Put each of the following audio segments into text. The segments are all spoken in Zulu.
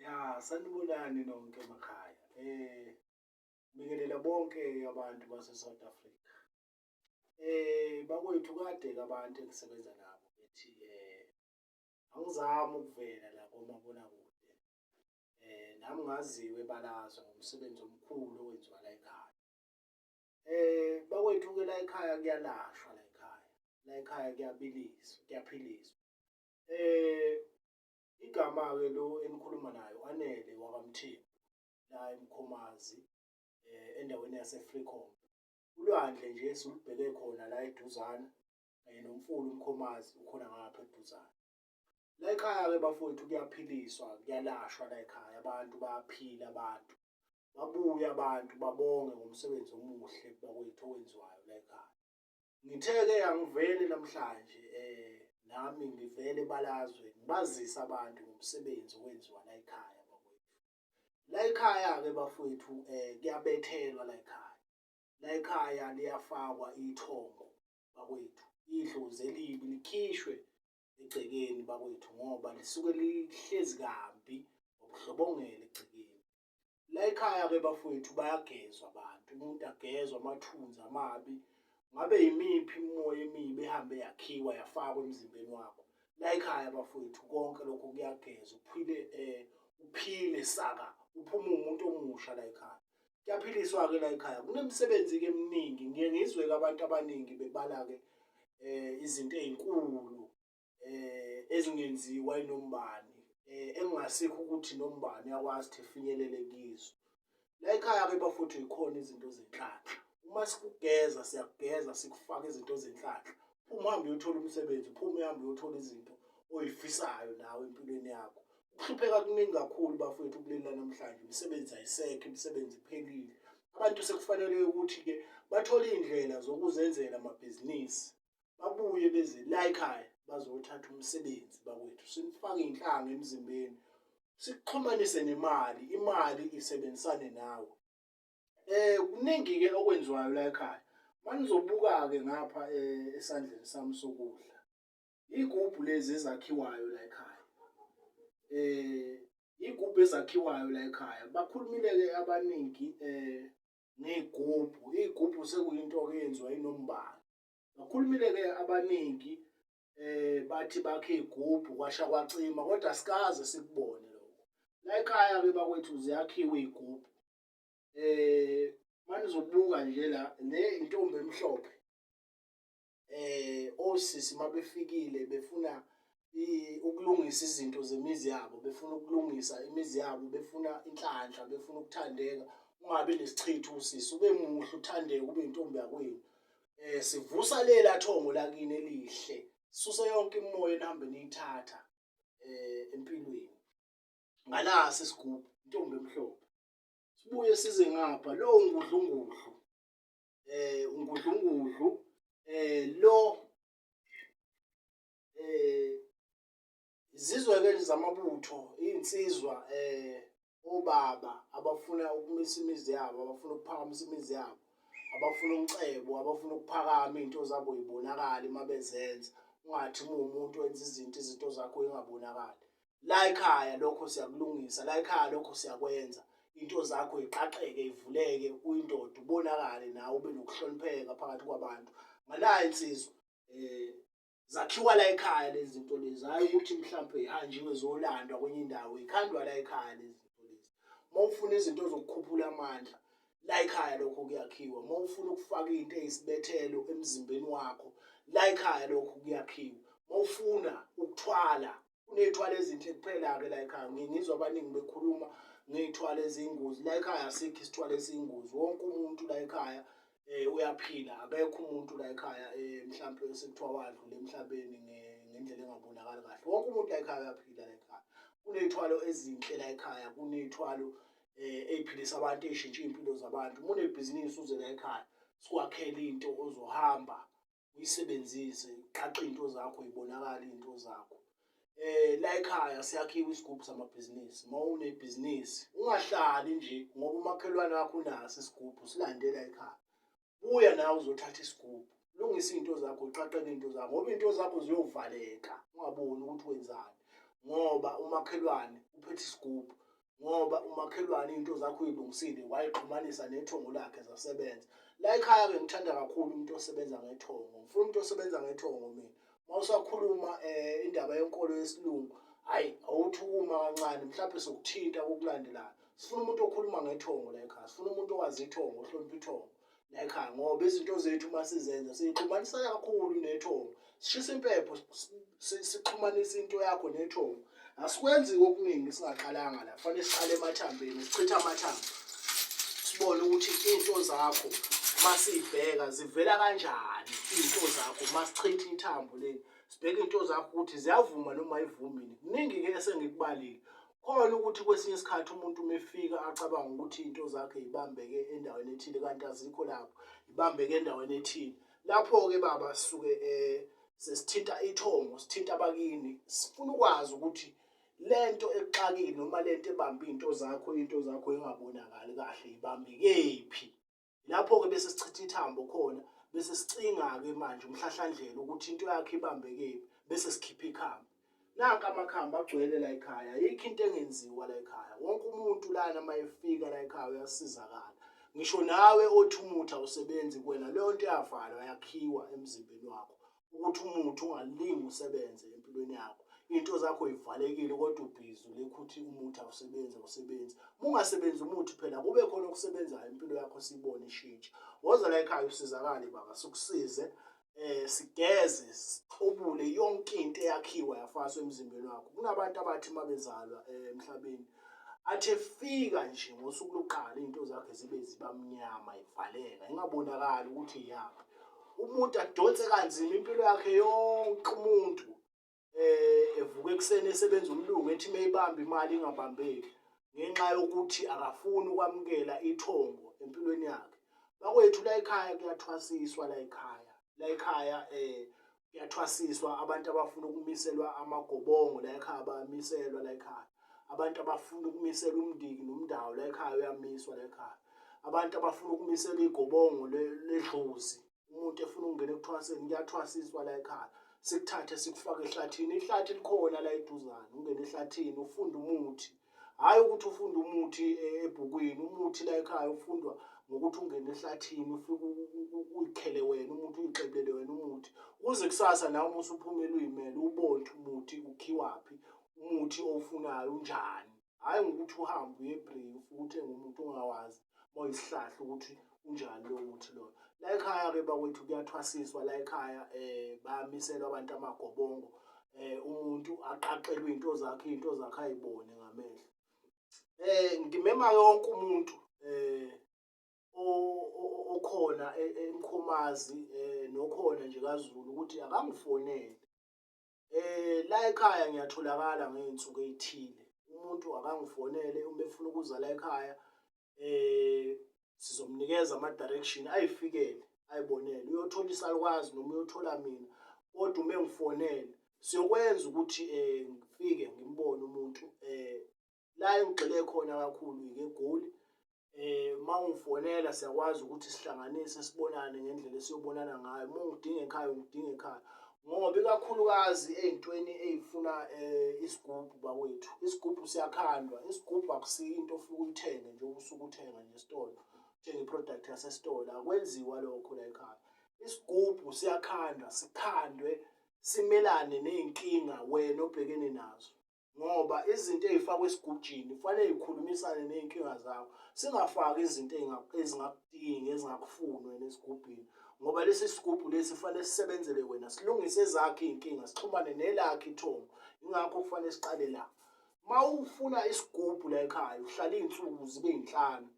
Ya, sanibonani nonke emakhaya. Ngibingelela bonke abantu base South Africa. Bakwethu kade ke abantu engisebenza nabo bethi angizami ukuvela la komabonakude. Nami ngaziwe ebalazwe ngomsebenzi omkhulu owenziwa la ekhaya. Bakwethu ke la ekhaya kuyalashwa la ekhaya. La ekhaya kuyabiliswa, kuyaphiliswa. Igama-ke lo enikhuluma naye u-Anele wakaMthembu la eMkhomazi endaweni yaseFreecomp. Ulwandle nje silubheke khona la eduzane kanye nomfula uMkhomazi ukhona ngapha eduzane. La ekhaya-ke bafowethu kuyaphiliswa, kuyalashwa la ekhaya, abantu bayaphila abantu. Babuye abantu babonge ngomsebenzi omuhle bakwethu owenziwayo la ekhaya. Ngithe-ke angivele namhlanje nami ngivele ebalazwe ngibazise abantu ngomsebenzi owenziwa la ekhaya bakwethu. La ekhaya-ke bafowethu kuyabethelwa la ekhaya. La ekhaya liyafakwa ithongo bakwethu, idlozi elibi likhishwe egcekeni bakwethu ngoba lisuke lihlezi kambi ngobuhlobongela egcekeni. La ekhaya-ke bafowethu bayagezwa abantu, umuntu agezwa amathunzi amabi. Ngabe yimiphi imimoya emibi ehambe yakhiwa yafakwa emzimbeni wakho? La ekhaya bafowethu konke lokho kuyagezwa, uphile uphile saka, uphume umuntu omusha la ekhaya. Kuyaphiliswa-ke la ekhaya, kunemisebenzi-ke eminingi. Ngiye ngizwe-ke abantu abaningi bebala-ke izinto ey'nkulu ezingenziwa inombani engingasikho ukuthi nombani uyakwazi ukuthi efinyelele kizo. La ekhaya-ke bafowethu yikhona izinto zenhlanhla. Uma sikugeza siyakugeza sikufake izinto zenhlanhla. Phuma uhambe uyothola umsebenzi, uphume uhambe uyothola izinto oyifisayo nawe empilweni yakho. Ukuhlupheka kuningi kakhulu bafowethu kuleli lanamhlanje, imisebenzi ayisekho, imisebenzi iphelile. Abantu sekufanele ukuthi-ke bathole iy'ndlela zokuzenzela amabhizinisi. Babuye beze la ekhaya bazothatha umsebenzi bakwethu, sinifake iy'nhlanga emzimbeni, sikuxhumanise nemali, imali isebenzisane nawe. Kuningi-ke okwenziwayo la ekhaya. Manizobuka-ke ngapha esandleni sami sokudla, iy'gubhu lezi ezakhiwayo la ekhaya. Iy'gubhu ezakhiwayo la ekhaya. Bakhulumile-ke abaningi ngey'gubhu, iy'gubhu sekuyinto-ke eyenziwa inombani. Bakhulumile-ke abaningi bathi bakhe iy'gubhu kwasha kwacima kodwa asikaze sikubone lokho. La ekhaya-ke bakwethu ziyakhiwa iy'gubhu. Manizobuka nje la, le intombi emhlophe. Osisi mabefikile befuna ukulungisa izinto zemizi yabo, befuna ukulungisa imizi yabo, befuna inhlanhla, befuna ukuthandeka, ungabi nesichitho usisi, ube muhle uthandeke, ube intombi yakwenu. Sivusa lela thongo lakini elihle, sisuse yonke imimoya enihambe niyithatha empilweni. Ngalasi isigubhu, intombi emhlophe. Sibuye size ngapha, lo ngudlungudlu. Ungudlungudlu lo izizwe ke zamabutho insizwa obaba abafuna ukumisa imizi yabo, abafuna ukuphakamisa imizi yabo, abafuna umcebo, abafuna ukuphakama izinto zabo zibonakale uma bezenza. Ungathi uma uwumuntu wenza izinto, izinto zakho zingabonakali. La ekhaya lokho siyakulungisa, la ekhaya lokho siyakwenza. Into zakho iqaqeke ivuleke, uyindoda ubonakale nawe ube nokuhlonipheka phakathi kwabantu. Ngalayo insizwa zakhiwa la ekhaya lezi zinto lezi, hhayi ukuthi mhlampe ihanjiwe zolandwa kwenye indawo, ikhandwa la ekhaya lezi zinto lezi. Uma ufuna izinto zokukhuphula amandla, la ekhaya lokho kuyakhiwa. Uma ufuna ukufaka into eyisibethelo emzimbeni wakho, la ekhaya lokho kuyakhiwa. Uma ufuna ukuthwala, kuney'thwalo ezinhle kuphela-ke la ekhaya. Ngiye ngizwe abaningi bekhuluma ngey'thwalo eziyingozi. La ekhaya asikho isithwalo esiyingozi, wonke umuntu la ekhaya uyaphila, akekho umuntu la ekhaya mhlampe esekuthiwa wadlula emhlabeni ngendlela engabonakali kahle. Wonke umuntu la ekhaya uyaphila la ekhaya. Kuney'thwalo ezinhle la ekhaya, kuney'thwalo ey'philisa abantu, ey'shintsha iy'mpilo zabantu. Uma unebhizinisi uze la ekhaya sikwakhele into ozohamba uyisebenzise, uqaqe iy'nto zakho, y'bonakale iy'nto zakho. La ekhaya siyakhiwa isigubhu samabhizinisi. Uma unebhizinisi ungahlali nje ngoba umakhelwane wakho unaso isigubhu, silande la ekhaya. Buya nawe uzothatha isigubhu, lungisa iy'nto zakho, uqaqeke iy'nto zakho ngoba iy'nto zakho ziyovaleka ungaboni ukuthi wenzani ngoba umakhelwane uphethe isigubhu. Ngoba umakhelwane into zakho uyilungisile wayixhumanisa nethongo lakhe zasebenza. La ekhaya-ke ngithanda kakhulu umuntu osebenza ngethongo. Ngifuna umuntu osebenza ngethongo mina. Uma usakhuluma um indaba yenkolo yesilungu, hhayi awuthi ukuma kancane mhlawumbe sokuthinta kokulandelayo. Sifuna umuntu okhuluma ngethongo la ekhaya, sifuna umuntu owazi ithongo, ohlonipha ithongo la ekhaya ngoba izinto zethu uma sizenza siyixhumanisa kakhulu nethongo. Sishisa impepho sixhumanisa into yakho nethongo. Asikwenzi okuningi singaqalanga la, kufanele siqale emathambeni, sichithe amathambo. Sibone ukuthi into zakho masiyibheka zivela kanjani into zakho masichitha ithambo leli. Sibheke into zakho ukuthi ziyavuma noma ayivumini. Kuningi-ke esengikubalile. Khona ukuthi kwesinye isikhathi umuntu uma efika acabanga ukuthi into zakhe ibambeke endaweni ethile kanti azikho lapho, ibambeke endaweni ethile. Lapho-ke baba sisuke um sesithinta ithongo, sithinta abakini, sifuna ukwazi ukuthi lento ekuxakile noma lento ebambe into zakho, into zakho ingabonakali kahle ibambekephi. Lapho-ke bese sichitha ithambo khona bese sicinga-ke manje umhlahlandlela ukuthi into yakhe ibambekephi bese sikhipha ikhambi. Nanka amakhambi agcwele la ekhaya, ayikho into engenziwa la ekhaya. Wonke umuntu lana uma efika la ekhaya uyasizakala. Ngisho nawe othi umuthi awusebenzi kuwena, leyo nto yavalwa yakhiwa emzimbeni wakho. ukuthi umuthi ungalingi usebenze empilweni yakho into zakho ivalekile kodwa ubhizi ulekhu uthi umuthi awusebenzi awusebenzi uma ungasebenzi umuthi phela kube khona okusebenzayo impilo yakho siyibone ishintsha woza la ekhaya usizakale baba sikusize eh sigeze sixobule yonke into eyakhiwa yafaswa emzimbeni wakho kunabantu abathi uma bezalwa eh, emhlabeni athi efika nje ngosuku lokuqala izinto zakhe zibe zibamnyama ivaleka ingabonakali ukuthi iyaphi umuntu adonse kanzima impilo yakhe yonke umuntu eh evuka ekuseni esebenza umlungu ethi mayibamba imali ingabambeki ngenxa yokuthi akafuni ukwamukela ithongo empilweni yakhe bakwethu la ekhaya kuyathwasiswa la ekhaya la ekhaya eh kuyathwasiswa abantu abafuna ukumiselwa amagobongo la ekhaya bayamiselwa la ekhaya abantu abafuna ukumisela umndiki nomndawo la ekhaya uyamiswa la ekhaya abantu abafuna ukumisela igobongo ledlozi umuntu efuna ukungena ekuthwaseni kuyathwasiswa la ekhaya sikuthathe sikufake ehlathini ihlathi likhona la eduzane ungene ehlathini ufunde umuthi hhayi ukuthi ufunde umuthi e, ebhukwini umuthi la ekhaya ufundwa ngokuthi ungene ehlathini ufike uyikhele wena umuthi uyixebulele wena umuthi ukuze kusasa nawe uma usuphumele uyimele ubone ukuthi umuthi ukhiwaphi umuthi owufunayo unjani hhayi ngokuthi uhambe uye ebray ufike uthenge umuthi ongawazi uma uyisihlahla ukuthi unjani lowo muthi loyo la ekhaya-ke bakwethu kuyathwasiswa la ekhaya um bayamiselwa abantu amagobongo um umuntu aqaqelwe iy'nto zakhe iy'nto zakhe ayibone ngamehlo um ngimema yonke umuntu um okhona e, eMkhomazi um nokhona nje kaZulu ukuthi akangifonele Eh la ekhaya ngiyatholakala ngey'nsuku ey'thile. Umuntu akangifonele uma efuna ukuza la ekhaya eh sizomnikeza ama-direction ayifikele ayibonele. Uyothola isalukwazi noma uyothola mina kodwa uma engifonele siyokwenza ukuthi eh ngifike ngimbone umuntu eh La engigxile khona kakhulu yike Goli. Eh uma ungifonela siyakwazi ukuthi sihlanganise sibonane ngendlela esiyobonana ngayo. Uma ungidinga ekhaya ungidinga ekhaya. Ngoba ikakhulukazi ey'ntweni ey'funa eh isigubhu bakwethu. Isigubhu siyakhandwa, isigubhu akusiyo into ofike uyithenge nje usuke uthenga nje esitolo. Uthenge i-product yasesitolo, akwenziwa lokho la ekhaya. Isigubhu siyakhandwa, sikhandwe simelane ney'nkinga wena obhekene nazo. Ngoba izinto ey'fakwa esigujini kufanele y'khulumisane ney'nkinga zakho. Singafaki izinto ezingakudingi, ezingakufuni wena esigubhini. Ngoba lesi sigubhu lesi kufanele sisebenzele wena, silungise ezakho iy'nkinga, sixhumane nelakho ithongo. Yingakho kufanele siqale la. Uma ufuna isigubhu la ekhaya, uhlala iy'nsuku zibe yinhlanu.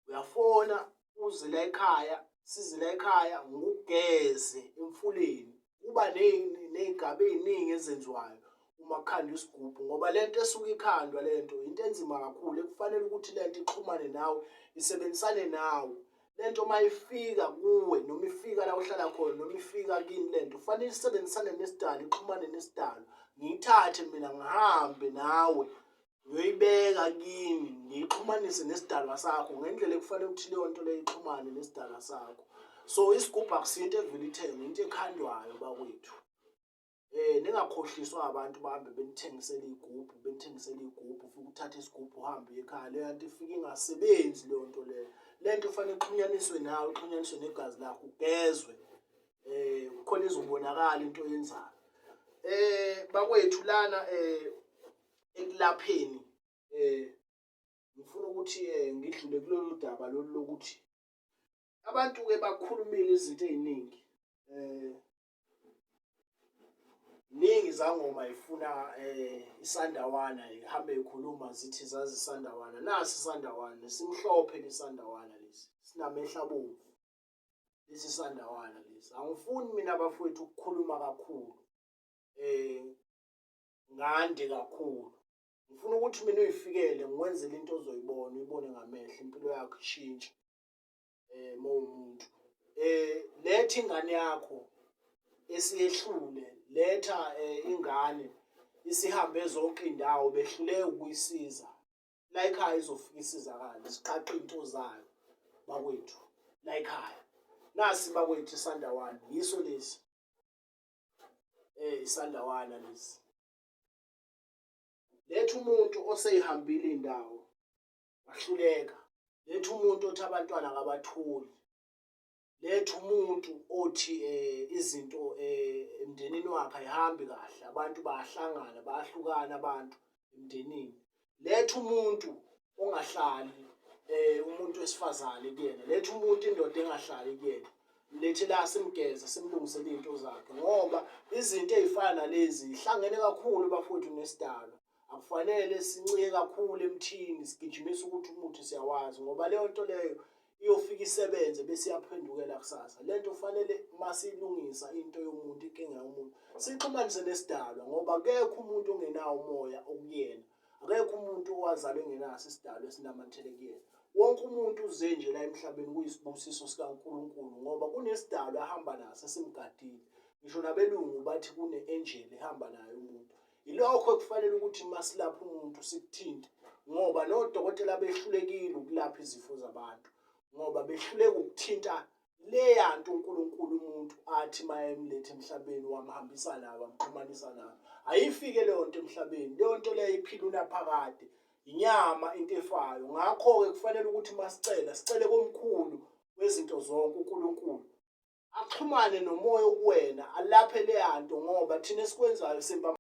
Uyafona uze la ekhaya, size la ekhaya ngikugeze emfuleni. Kuba ney'gaba ey'ningi ezenziwayo uma kukhandwa isigubhu ngoba le nto esuke ikhandwa le nto into enzima kakhulu ekufanele ukuthi le nto ixhumane nawe, isebenzisane nawe. Le nto uma ifika kuwe noma ifika la ohlala khona noma ifika kini le nto kufanele isebenzisane nesidalo, ixhumane nesidalo. Ngiyithathe mina ngihambe nawe ngiyoyibeka kini ngiyixhumanise nesidalwa sakho ngendlela ekufanele ukuthi leyo nto leyo ixhumane nesidalwa sakho so isigubhu akusiyo into evele ithengwe into ekhandwayo bakwethu eh ningakhohliswa abantu bahambe benithengisela igubhu benithengisela igubhu ufike uthathe isigubhu uhambe uye ekhaya, leyo nto ifike ingasebenzi leyo nto leyo. Le nto kufanele ixhunyaniswe nawe, ixhunyaniswe negazi lakho, ugezwe khona izobonakala into oyenzayo. Bakwethu lana ekulapheni ngifuna ukuthi ngidlule kulolu daba lolu lokuthi abantu-ke bakhulumile izinto ey'ningi Ningi izangoma ifuna isandawana ihambe ikhuluma zithi zazi isandawana. Nasi isandawana simhlophe lesandawana lesi sinamehlo abomvu lesi sandawana lesi. Angifuni mina bafowethu ukukhuluma kakhulu ngande kakhulu. Ngifuna ukuthi mina uyifikele ngikwenzele into ozoyibona uyibone ngamehlo impilo yakho ishintshe. Mawumuntu letha ingane yakho esiyehlule letha ingane isihambe zonke indawo behluleka ukuyisiza la ekhaya izofika isizakale siqaqe into zayo bakwethu la ekhaya nasi bakwethu isandawana yiso lesi isandawana lesi letha umuntu oseyihambile indawo wahluleka. Letha umuntu othi abantwana akabatholi. Letha umuntu othi izinto emndenini wakhe ayihambi kahle, abantu bayahlangana bayahlukana abantu emndenini. Letha umuntu ongahlali umuntu wesifazane kuyena, letha umuntu indoda engahlali kuyena. Mlethe la simgeze simlungisele izinto zakhe ngoba izinto ey'fana nalezi zihlangene kakhulu bafowethu nesidalwa. Akufanele sincike kakhulu emthini sigijimisa ukuthi umuthi siyawazi ngoba leyo nto leyo iyofika isebenze bese iyaphendukela kusasa. Le nto kufanele masiyilungisa into yomuntu, inkinga yomuntu siyixhumanise nesidalwa ngoba akekho umuntu ongenawo umoya okuyena. Akekho umuntu owazalwa engenaso isidalwa esinamathele kuyena. Wonke umuntu uze nje la emhlabeni kuyisibusiso sikaNkulunkulu ngoba kunesidalwa ahamba naso esimgadile. Ngisho nabelungu bathi kune-angel ehamba naye umuntu. Yilokho ekufanele ukuthi uma silapha umuntu sikuthinte ngoba nodokotela behlulekile ukulapha izifo zabantu ngoba behluleka ukuthinta leya nto uNkulunkulu umuntu athi mayemlethe emhlabeni wamhambisa nayo wamxhumanisa nayo. Ayifike leyo nto emhlabeni, leyo nto leyo iphila unaphakade, inyama into efayo. Ngakho-ke kufanele ukuthi uma sicela sicele komkhulu wezinto zonke uNkulunkulu axhumane nomoya okuwena alaphe leya nto ngoba thina esikwenzayo simba.